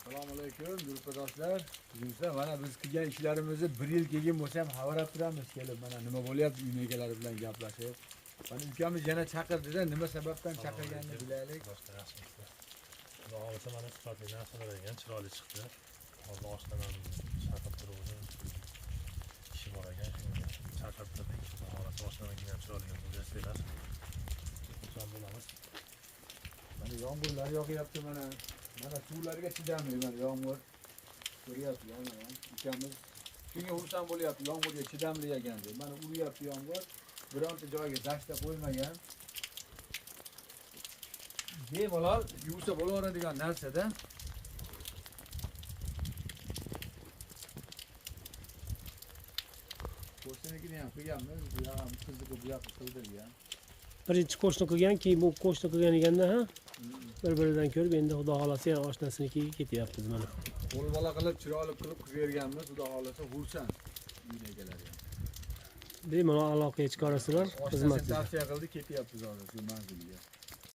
Assalomu alaykum yurtdoshlar. Tuzumsizlar. Mana biz qilgan ishlarimizni bir yil keyin bo'lsa ham xabarab turamiz kelib mana nima bo'lyapti uy egalari bilan gaplashib. Mana ukamiz yana chaqirdida, nima sababdan chaqirganini bilaylik. Boshqa yaxshimisizlar. Xudo xohlasa mana sifatli narsalar ekan, chiroyli chiqdi. Hozir oshnam chaqirtiruvdi. Ishi bor ekan, shunga chaqirtirdik. Xudo xohlasa oshnamga ham chiroyli qilib bersanglar. Xursand bo'lamiz. Mana yomg'irlar yog'yapti mana. Mana suvlarga chidamli mana yomg'ir. Ko'ryapsizlar mana ukamiz shunga xursand bo'lyapti, yomg'irga chidamli ekan deb. Mana uryapti yomg'ir. Bironta joyga dashta qo'ymagan. Bemalol yuvsa bo'laveradigan narsada. Qo'shnikini ham qilganmiz, bu yoq ham qiziqib bu yoqqa qildirgan. Birinchi qo'shni qilgan, keyin bu qo'shni qilgan ekanda, ha? Bir-biridan ko'rib, endi Xudo xolasa yana oshnasinikiga ketyapmiz mana. Qo'l bola qilib, chiroyli qilib qilib berganmiz, Xudo xolasa xursand uy egalari ham. Bemalol aloqaga chiqarasizlar, xizmat tavsiya qildi, ketyapmiz hozir shu manzilga.